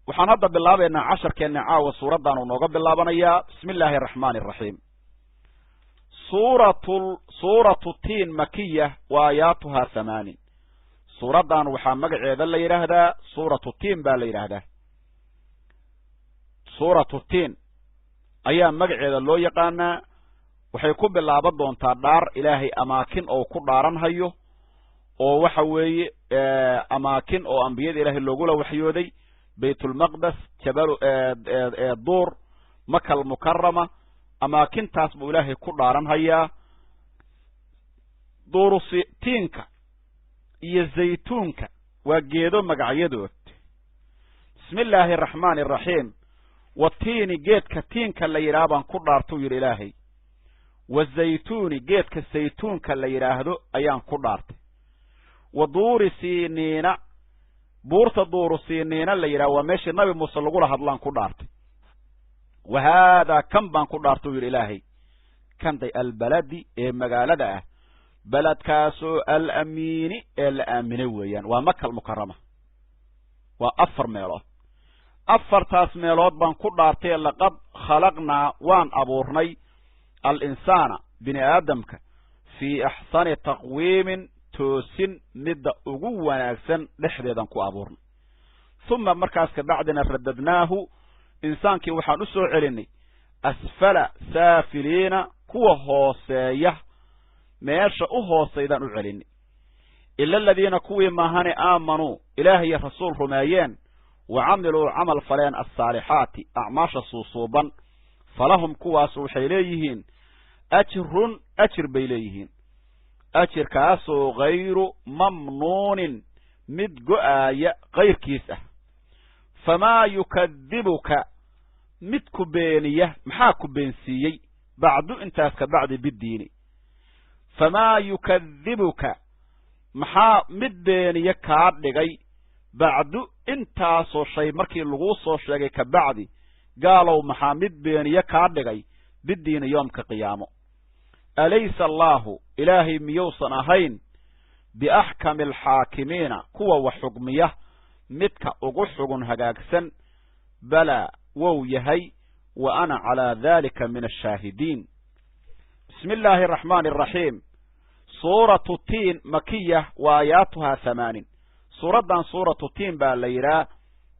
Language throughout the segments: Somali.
Waxaan hadda bilaabaynaa casharkeenna caawa suuraddan uu nooga bilaabanayaa. Bismi illaahi araxmaani araxiim. Suuratu Tiin makiya wa aayaatuhaa 8. Suuraddan waxaa magaceeda la yidhaahdaa Suuratu Tiin baa la yidhaahdaa. Suuratu Tiin ayaa magaceeda loo yaqaanaa. Waxay ku bilaaban doontaa dhaar Ilaahay amaakin oo ku dhaaranhayo, oo waxa weeye amaakin oo ambiyada Ilaahay loogula waxyooday: Baytulmaqdes, Jabal Duur, Maka Almukarama. Amaakintaas buu Ilaahay ku dhaaranhayaa. Duurusi tiinka iyo zaytuunka waa geedo magacyadood. Bismi illaahi araxmaani araxiim. Wa tiini, geedka tiinka la yidhaah baan ku dhaartuu yidhi Ilaahay. Wa zaytuuni, geedka saytuunka la yidhaahdo ayaan ku dhaartay. Wa Duuri Siiniina, buurta Duuru Siiniina la yidhaha, waa meeshii Nabi Muuse lagula hadlaan ku dhaartay. Wa haadaa kan baan ku dhaartay u yidhi Ilaahay, kanday albaladi ee magaalada ah, beledkaasoo alamiini ee la aaminay weeyaan, waa Maka Almukarama. Waa afar meelood. Afartaas meelood baan ku dhaartay. Laqad khalaqnaa, waan abuurnay, alinsaana, bini aadamka, fii axsani taqwiimin, toosin midda ugu wanaagsan dhexdeedan ku abuurnay. Uma markaas kabacdina radadnaahu, insaankii waxaan u soo celinay, asfala saafiliina, kuwa hooseeya meesha u hoosaydaan u celinay. Ila aladiina, kuwii maahane, aamanuu, Ilaah iyo rasuul rumeeyeen, wa camiluu, camal faleen, alsaalixaati, acmaasha suusuuban, falahum, kuwaas waxay leeyihiin, ajrun, ajir bay leeyihiin, ajirkaasoo hayru mamnuunin, mid go'aaya kayrkiis ah. Famaa yukadibuka, mid ku beeniya maxaa ku beensiiyey, bacdu, intaas ka bacdi, biddiini? Famaa yukadibuka, maxaa mid beeniye kaa dhigay, bacdu, intaasoo shay markii laguu soo sheegay ka bacdi? Gaalow, maxaa mid beeniye kaa dhigay, biddiini, yoomka qiyaamo? Alaysa allaahu, Ilaahay miyuusan ahayn, biaxkami alxaakimiina, kuwa wax xugmiya midka ugu xugun hagaagsan? Balaa, wou yahay. Wa ana calaa dalika min ashaahidiin. Bismi illaahi araxmaani araxiim. Suuratu Tiin makiya wa aayaatuhaa 8. Suuraddan Suuratu Tiin baa la yidhaah.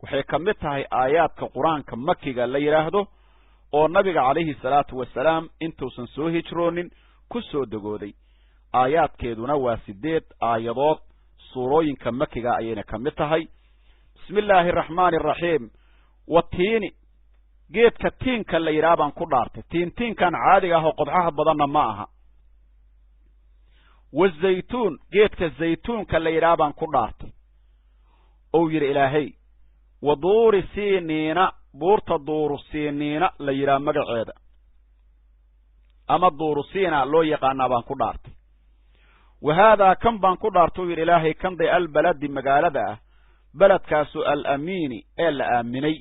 Waxay ka mid tahay aayaadka Qur-aanka makiga la yidhaahdo, oo nabiga calayhi salaatu wasalaam intuusan soo hijroonin ku soo degooday. Aayaadkeeduna waa 8 aayadood. Suurooyinka makiga ayayna ka mid tahay. Bismi illaahi araxmaani araxiim. Wa tiini, geedka tiinka la yidhaah baan ku dhaartay. Tiin tiinkan caadiga ah oo qodxaha badanna ma aha. Wazaytuun, geedka zaytuunka la yidhaah baan ku dhaartay, ou yidhi Ilaahay. Wa Duuri Siiniina, buurta Duuru Siiniina la yidhaah magaceeda, ama Duuru Siina loo yaqaanaa, baan ku dhaartay. Wa haadaa kan baan ku dhaartay, u yidhi Ilaahay, kanday albaladi magaalada ah, beledkaasu alamiini ee la aaminay.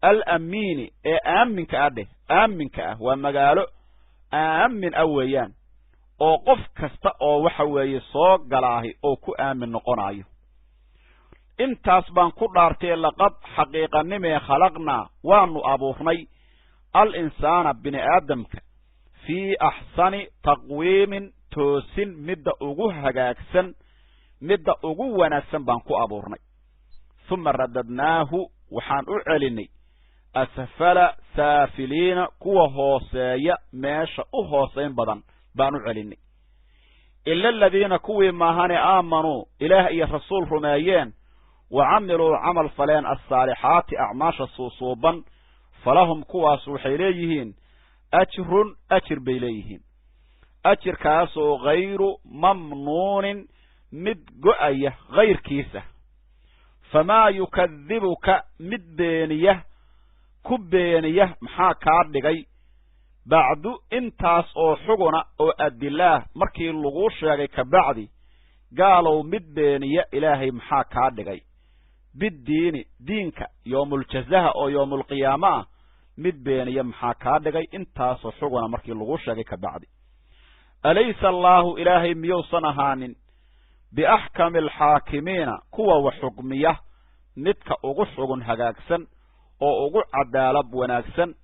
Alamiini ee aaminka ah dheh, aaminka ah, waa magaalo aamin ah weeyaan, oo qof kasta oo waxa weeye soo galaahi oo ku aamin noqonayo. Intaas baan ku dhaartay. Laqad, xaqiiqanimee, khalaqnaa, waanu abuurnay, al insaana, bini aadamka, fii axsani taqwiimin, toosin midda ugu hagaagsan, midda ugu wanaagsan baan ku abuurnay. Huma radadnaahu, waxaan u celinay, asfala saafiliina, kuwa hooseeya meesha u hoosayn badan baan u celinay. Ila aladiina, kuwii maahane, aamanuu, Ilaah iyo rasuul rumeeyeen, wa camiluu, camal faleen, alsaalixaati, acmaasha suusuuban, falahum, kuwaas waxay leeyihiin, ajrun, ajir bay leeyihiin, ajirkaasoo hayru mamnuunin, mid go'aya hayrkiisa. Famaa yukadibuka, mid beeniya ku beeniya maxaa kaa dhigay, bacdu, intaas oo xuguna oo adilaah markii laguu sheegay ka bacdi? Gaalow, mid beeniya Ilaahay maxaa kaa dhigay, biddiini, diinka, yoomuljazaha oo yoomulqiyaamo ah, mid beeniya maxaa kaa dhigay intaasoo xuguna markii laguu sheegay ka bacdi? Alaysa allaahu, Ilaahay miyuusan ahaanin, biaxkami alxaakimiina, kuwa wax xukmiya Midka ugu xugun hagaagsan oo ugu cadaalad wanaagsan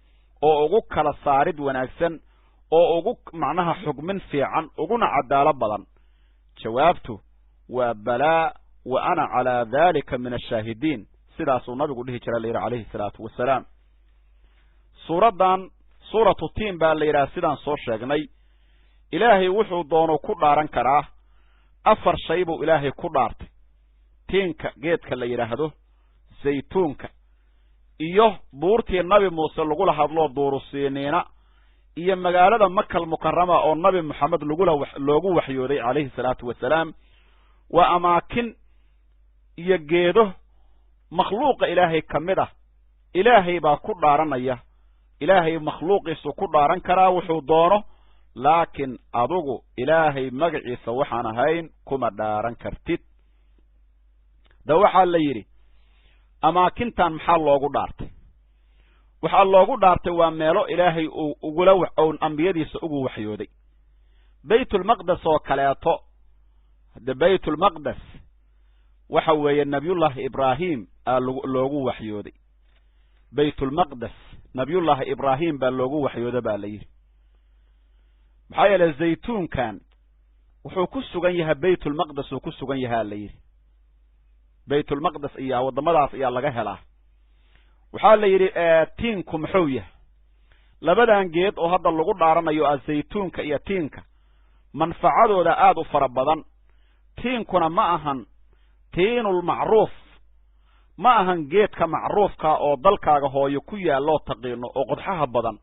oo ugu kala saarid wanaagsan oo ugu macnaha xugmin fiican uguna cadaalo badan. Jawaabtu waa balaa, wa ana calaa dalika min ashaahidiin. Sidaasuu nabigu dhihi jira la yidhi calayhi salaatu wasalaam. Suuraddan suuratu tiin baa la yidhaha, sidaan soo sheegnay. Ilaahay wuxuu doono ku dhaaran karaa. 4 shay buu Ilaahay ku dhaartay: tiinka geedka la yidhaahdo, zaytuunka, iyo buurtii Nabi Muuse lagula hadloo Duurusiiniina, iyo magaalada Makal Mukarama oo Nabi Moxamed lagula loogu waxyooday calayhi salaatu wasalaam. Waa amaakin iyo geedo makhluuqa Ilaahay ka mid ah. Ilaahay baa ku dhaaranaya. Ilaahay makhluuqiisu ku dhaaran karaa wuxuu doono, laakiin adugu Ilaahay magaciisa waxaan ahayn kuma dhaaran kartid. Da waxaa la yidhi, amaakintan maxaa loogu dhaartay? Waxaa loogu dhaartay waa meelo Ilaahay uu ugula own ambiyadiisa ugu waxyooday. Baytulmaqdes oo kaleeto, hadde Baytulmaqdes waxa weeye Nabiyullaahi Ibraahim aa loogu waxyooday. Baytulmaqdes Nabiyullaahi Ibraahim baa loogu waxyooda baa la yidhi. Maxaa yeelay zaytuunkan wuxuu ku sugan yahay Baytulmaqdes uu ku sugan yahaa la yidhi. Baytulmaqdes iyo waddamadaas ayaa laga helaa. Waxaa la yidhi, tiinku muxuu yahay? Labadan geed oo hadda lagu dhaaranayo ah zaytuunka iyo tiinka, manfacadooda aada u fara badan. Tiinkuna ma ahan tiinulmacruuf, ma ahan geedka macruufka oo dalkaaga hooyo ku yaalloo taqiino oo qodxaha badan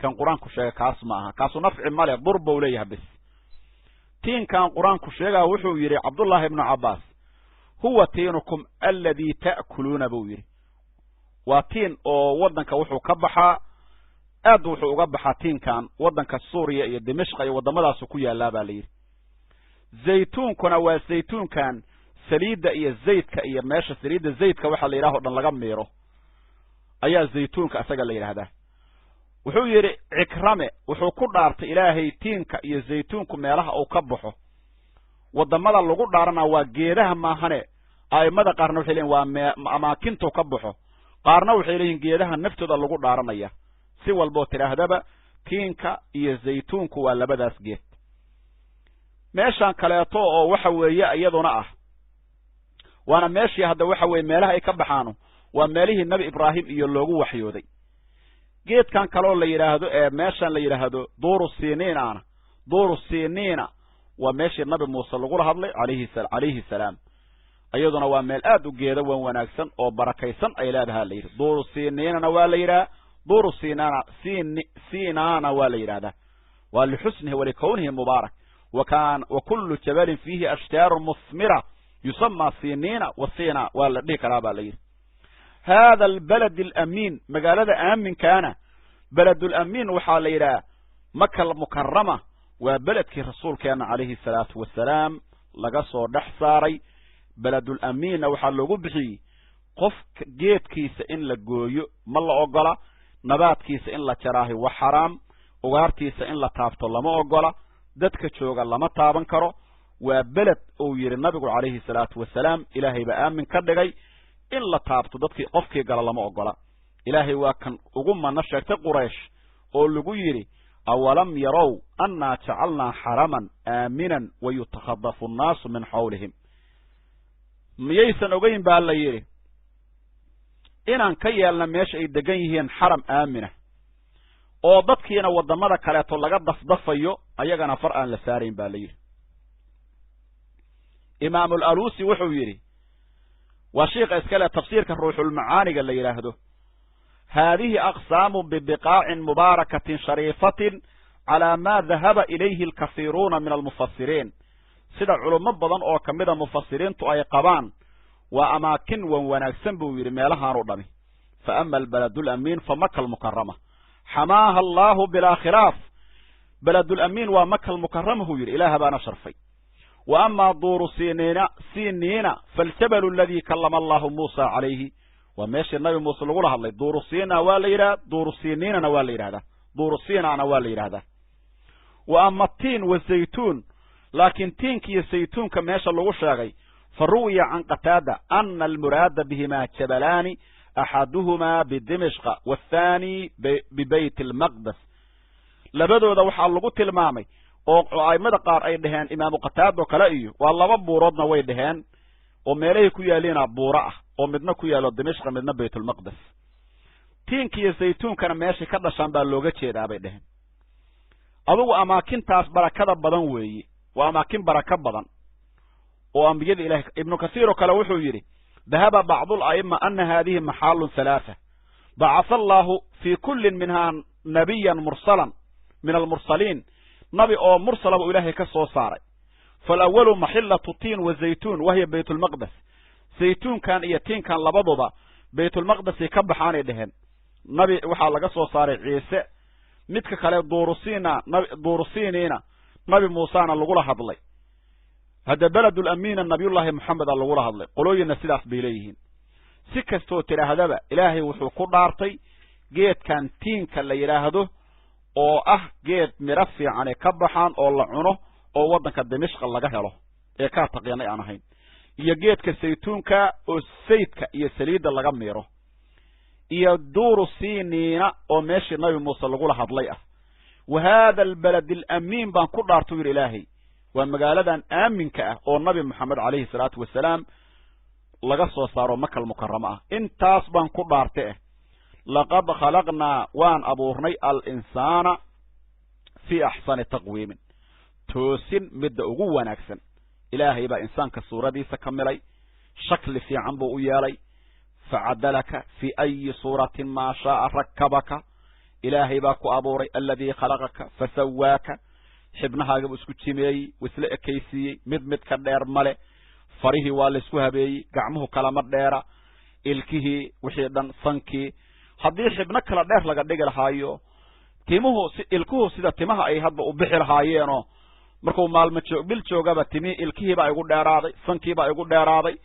kan Qur-aanku sheega, kaas ma aha. Kaasu nafci male, dur buu leeyahay bis. Tiinkan Qur-aanku sheegaa, wuxuu yidhi Cabdullaahi ibnu Cabbaas, huwa tiinukum aladii ta'kuluuna buu yidhi. Waa tiin oo waddanka wuxuu ka baxaa, aad wuxuu uga baxaa tiinkan waddanka Suuriya iyo Dimashqa iyo waddamadaasu ku yaallaa baa la yidhi. Zaytuunkuna waa zaytuunkan saliidda iyo zaydka iyo meesha saliidda zaydka waxaa la yidhaha o dhan laga miiro ayaa zaytuunka isaga la yidhaahdaa. Wuxuu yidhi Cikrame, wuxuu ku dhaartay Ilaahay tiinka iyo zaytuunku meelaha uu ka baxo. Waddamada lagu dhaarana waa geedaha maahane. A'immada qaarna waxay leeyihin waa amaakintuu ka baxo, qaarna waxay leeyihin geedaha naftooda lagu dhaaranaya. Si walboo tidhaahdaba, tiinka iyo zaytuunku waa labadaas geed. Meeshan kaleeto oo waxa weeye iyaduna ah, waana meeshii hadda waxa weye meelaha ay ka baxaano, waa meelihii Nabi Ibraahim iyo loogu waxyooday. Geedkan kaloo la yidhaahdo ee meeshan la yidhaahdo Duuru Siniinana, Duuru Siniina waa meeshii Nabi Muuse lagula hadlay calayhi salaam. Iyaduna waa meel aad u geeda wan wanaagsan oo barakaysan ay leedaha la yidhi. Duuru Siniinana waa la yidhaha, Duuru Sinana Sinana waa la yidhahdaa, waa lixusnihi walikownihi mubaarak. Wa kan wa kullu jabalin fiihi ashjaarun muthmira yusamaa Siniina wa Sina waa la dhihi karaa baa la yidhi. Hada albalad alamiin, magaalada aaminkaana, beledulamiin waxaa la yidhaha Maka Almukarama, waa beledkii rasuulkeena calayhi salaatu wasalaam laga soo dhex saaray. Beledulamiinna waxaa loogu bixiyey qofka geedkiisa in la gooyo ma la ogola, nabaadkiisa in la jaraahi wa xaraam, ugaartiisa in la taabto lama ogola, dadka jooga lama taaban karo. Waa beled uu yidhi nabigu calayhi salaatu wasalaam Ilaahay baa aamin ka dhigay, in la taabto dadkii qofkii gala lama ogola. Ilaahay waa kan ugu mano sheegtay Quraysh oo lagu yidhi, awalam yarow annaa jacalnaa xaraman aaminan wayutakhadafu annaasu min xawlihim. Miyaysan ogeyn baa la yidhi inaan ka yeelna meesha ay degan yihiin xaram aamina, oo dadkiina waddamada kaleeto laga dafdafayo, ayagana far aan la saarayn baa la yidhi. Imaamul Aluusi wuxuu yidhi, waa shiika iskale tafsiirka Ruuxulmacaaniga la yidhaahdo, haadihi aqsaamu bibiqaacin mubaarakatin shariifatin calaa maa dahaba ilayhi alkasiiruuna min almufasiriin. Sida culummo badan oo ka mida mufasiriintu ay qabaan, waa amaakin wan wanaagsan buu yidhi meelahaanu dhami. Fa ama albaladulamiin fa Maka Almukarama, xamaaha allaahu bilaa khilaaf. Beledulamiin waa Maka Almukarama huu yidhi, Ilaah baana sharfay. Wa amaa Duuru Siniina faaljabalu aladii kallama allahu Muusa calayhi, waa meeshii Nabi Muuse lagula hadlay. Duuru Sina waa la yidhaha, Duuru Siniinana waa la yidhahdaa, Duuru Sinana waa la yidhahdaa. Wa ama tiin wa zaytuun, laakiin tiinka iyo saytuunka meesha lagu sheegay, Fa ruwiya can Qataada ana almuraada bihimaa jabalaani, axaduhumaa bidimishqa waathaani bibayt almaqdes. Labadooda waxaa lagu tilmaamay oo a'immada qaar ay dhaheen, imaamu Qataada oo kale iyo waa laba buuroodna way dhaheen, oo meelahay ku yaaliina buuro ah, oo midna ku yaallo Dimishqa, midna Baytulmaqdes. Tiinka iyo zaytuunkana meeshay ka dhashaan baa looga jeedaa bay dhaheen. Adugu amaakintaas barakada badan weeye, waa amaakin barako badan oo ambiyada Ilahay. Ibnu Kasiir oo kale wuxuu yidhi: dahaba bacdu ala'ima ana haadihi maxaalun halaatha, bacatha allaahu fii kullin minhaa nabiyan mursalan min almursaliin, nabi oo mursala buu Ilaahay ka soo saaray. Faalawalu maxillatu tiin wa zaytuun, wahiya Baytulmaqdes. Zaytuunkan iyo tiinkan labaduba Baytulmaqdesay ka baxaanay dheheen. Nabi waxaa laga soo saaray Ciise. Midka kale Duurusiina, Duurusiiniina nabi Muusena lagula hadlay. Hadda beledulamiina nabiyullaahi Moxameda lagula hadlay. Qolooyinna sidaas bay leeyihiin. Si kastoo tidhaahdaba, Ilaahay wuxuu ku dhaartay geedkan tiinka la yidhaahdo, oo ah geed midho fiican ay ka baxaan oo la cuno, oo waddanka Dimishqa laga helo ee kaa taqiinay aan ahayn, iyo geedka saytuunka oo saydka iyo saliidda laga miiro, iyo Duuru Siniina oo meeshii nabi Muuse lagula hadlay ah. Wa haada albalad alamiin baan ku dhaartu yidhi Ilaahay, waa magaaladan aaminka ah oo nabi Moxamed calayhi salaatu wasalaam laga soo saaro, Makal Mukaramo ah. Intaas baan ku dhaarta eh. Laqad khalaqnaa, waan abuurnay, alinsaana fii axsani taqwiimin, toosin midda ugu wanaagsan. Ilaahay baa insaanka suuradiisa ka milay, shakli fiican buu u yeelay. Facadalaka fii ayi suuratin maa shaaa rakabaka. Ilaahay baa ku abuuray, aladii khalaqaka fasawaaka, xibnahaaga buu isku jimeeyey, isla ekaysiiyey, mid mid ka dheer male. Farihii waa laysku habeeyey, gacmuhu kalama dheera, ilkihii wixii dhan, sankii, haddii xibno kala dheer laga dhigi lahaayo, timuhu ilkuhu sida timaha ay hadba u bixi lahaayeenoo, markuu maalmo joog bil joogaba timihii ilkihiibaa igu dheeraaday, sankiibaa igu dheeraaday,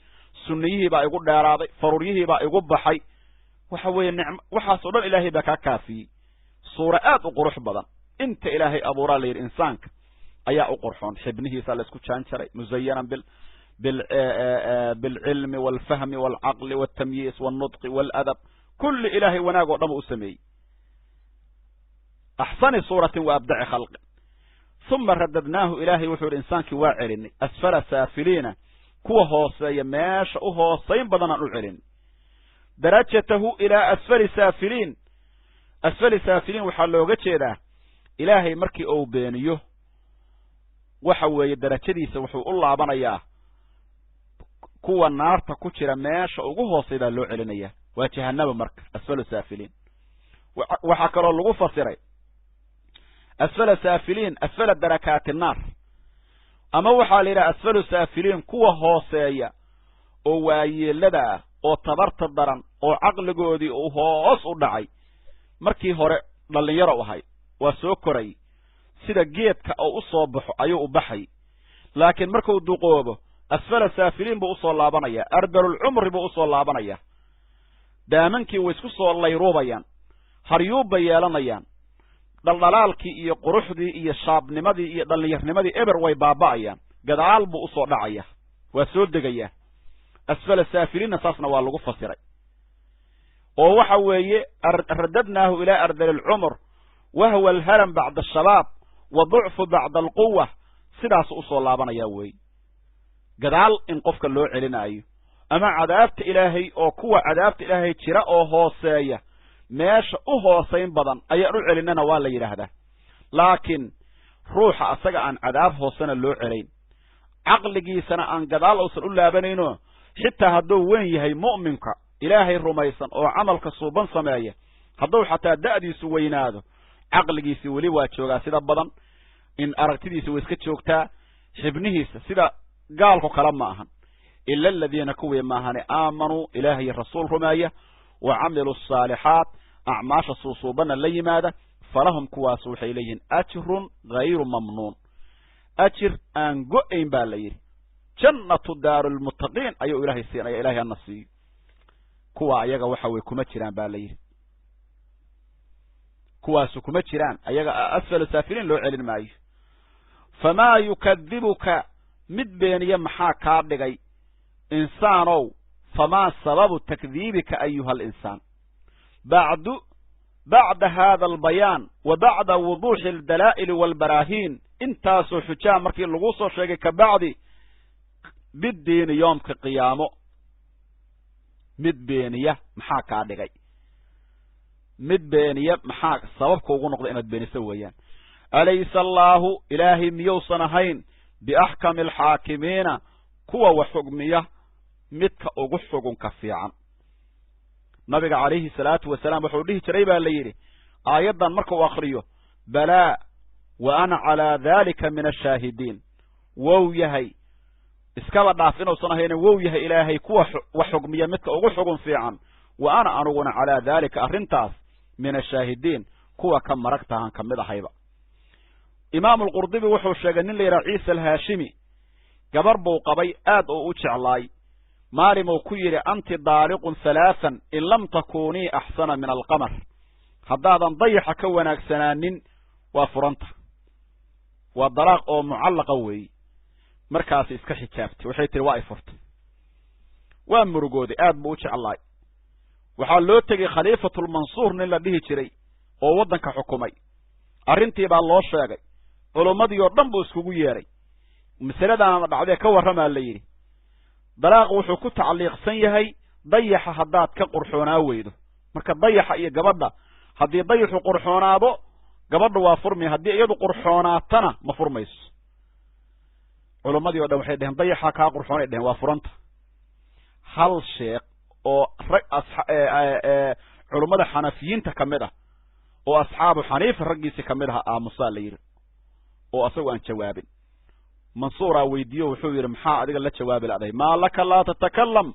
sunniyihiibaa igu dheeraaday, faruuryihiibaa igu baxay. Waxa weeye nicm waxaasoo dhan Ilaahay baa kaa kaafiyey, suura aad u qurux badan. Inta Ilaahay abuuraa la yidhi insaanka ayaa u qurxoon, xibnihiisaa la isku jaanjaray, muzayanan bilcilmi waalfahmi waalcaqli waltamyiis walnutqi waaladab, kulli Ilaahay wanaag oo dhan u sameeyey. Axsani suuratin wa abdaci khalqin. Uma radadnaahu, Ilaahay wuxuu yidhi insaankii waa celinay, asfala saafiliina, kuwa hooseeya meesha u hoosayn badanaan u celinay. Darajatahu ilaa asfali saafiliin. Asfali saafiliin waxaa looga jeedaa Ilaahay markii uu beeniyo, waxa weeye darajadiisa wuxuu u laabanayaa kuwa naarta ku jira, meesha ugu hoosay baa loo celinayaa, waa jahanaba. Marka asfalu saafiliin waxaa kaloo lagu fasiray asfala saafiliin asfala darakaati naar, ama waxaa la yidhaha asfalu saafiliin kuwa hooseeya oo waayeelada ah oo tabarta daran oo caqligoodii uu hoos u dhacay. Markii hore dhallinyaro ahay, waa soo koray, sida geedka oo u soo baxo ayuu u baxay, laakiin markuu duqoobo asfala saafiliin buu usoo laabanayaa, ardalulcumri buu usoo laabanayaa. Daamankii way isku soo layruubayaan, haryuubbay yeelanayaan, dhaldhalaalkii iyo quruxdii iyo shaabnimadii iyo dhallinyarnimadii eber way baaba'ayaan, gadaal buu usoo dhacaya, waa soo degayaa. Asfala saafiliinna saasna waa lagu fasiray, oo waxa weeye radadnaahu ilaa ardali alcumr, wahwa alharam bacda ashabaab wa ducfu bacda alquwa, sidaasu usoo laabanayaa weeye. Gadaal in qofka loo celinaayo ama cadaabta Ilaahay oo kuwa cadaabta Ilaahay jira oo hooseeya meesha u hoosayn badan ayaan u celinana waa la yidhaahdaa. Laakiin ruuxa asaga aan cadaab hoosena loo celayn, caqligiisana aan gadaal uusan u laabanayno, xitaa hadduu weyn yahay, mu'minka Ilaahay rumaysan oo camalka suuban sameeya, hadduu xataa da'diisu weynaado, caqligiisi weli waa joogaa sida badan, in aragtidiisa way iska joogtaa, xibnihiisa sida gaalku kale ma ahan. Ila aladiina, kuwii maahane, aamanuu, Ilaahay rasuul rumeeya, wa camiluu asaalixaat, acmaasha suusuubanna la yimaada, falahum, kuwaas waxay leeyihiin ajrun hayru mamnuun, ajir aan go-ayn baa la yidhi. Jannatu daarulmuttaqiin ayuu Ilaahay siinaya. Ilahay hana siiyo kuwa ayaga. Waxa weye kuma jiraan baa la yidhi, kuwaasu kuma jiraan, ayaga asfalu saafiliin loo celin maayo. Famaa yukadibuka, mid beeniye maxaa kaa dhigay? Insaanow, famaa sababu takdiibika ayuha alinsaan bacdu bacda hada albayaan wa bacda wuduuxi aldalaa'ili waalbaraahiin? Intaasoo xujaa markii lagu soo sheegay kabacdi, biddiini yoomka qiyaamo mid beeniya maxaa kaa dhigay? Mid beeniya maxaa sababka ugu noqday inaad beeniso weeyaan? Alaysa allaahu, ilaahay miyousan ahayn, biaxkami alxaakimiina, kuwa wax xugmiya midka ugu xugunka fiican? Nabiga calayhi salaatu wasalaam wuxuu dhihi jiray baa la yidhi aayaddan markuu akriyo: "Balaa wa ana calaa daalika min ashaahidiin." Wow yahay, iskaba dhaaf inuusan ahayne, wow yahay Ilaahay kuwa wax xugmiya midka ugu xugun fiican, wa ana, aniguna, calaa daalika, arrintaas, min ashaahidiin, kuwa ka maragtahan ka mid ahayba. Imaamu Alqurdubi wuxuu sheegay nin la yidhaha Ciisa Alhaashimi gabar buu qabay aad oo u jeclaay. Maalimuu ku yidhi: "Anti daaliqun halaathan in lam takunii axsana min alqamar." Haddaadan dayaxa ka wanaagsanaanin waa furanta. Waa dalaaq oo mucallaqa weeye. Markaasi iska xijaabtay, waxay tihi: "Waa i furtay." Waa murugooday, aad buu u jeclaay. Waxaa loo tegey Khaliifatulmansuur nin la dhihi jiray oo waddanka xukumay. Arrintii baa loo sheegay. Culummadii oo dhan buu iskugu yeedhay. Masaladaana dhacdee ka warramaa la yidhi. Dalaaq wuxuu ku tacliiqsan yahay dayaxa haddaad ka qurxoonaa weydo. Marka dayaxa iyo gabadha, haddii dayaxu qurxoonaado gabadha waa furmi, haddii iyadu qurxoonaatana ma furmayso. Culummadii o dhan waxay dheheen dayaxa kaa qurxoonay dheheen, waa furanta. Hal sheekh oo rag culummada xanafiyiinta ka mid ah oo Asxaabu Xaniifa raggiisii ka mid aha aamusaa la yidhi, oo asagoo aan jawaabin. Mansuuraa weydiiyo, wuxuu yidhi: "Maxaa adiga la jawaabi la'day? Maa laka laa tatakalam?"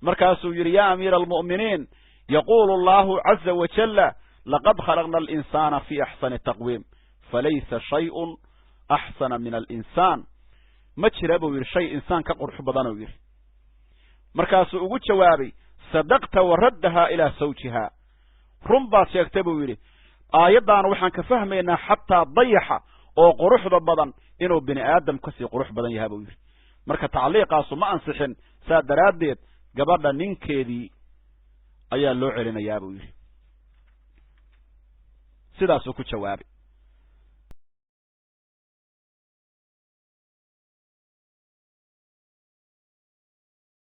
Markaasuu yidhi: "Ya amiira almu'miniin, yaquulu allahu caza wajalla: laqad khalaqna alinsaana fi axsani taqwiim, falaysa shayun axsana min alinsaan." Ma jira buu yidhi shay insaan ka qurux badanuu yidhi. Markaasuu ugu jawaabay: "Sadaqta," wa raddahaa ilaa sawjiha. "Run baad sheegtay," buu yidhi. "Aayaddaana waxaan ka fahmaynaa xataa dayaxa oo quruxda badan inuu bini aadam kasii qurux badan yaha," buu yidhi. Marka tacliiqaasu ma ansixin, saa daraaddeed gabadha ninkeedii ayaa loo celinayaa buu yidhi. Sidaasuu ku jawaabay.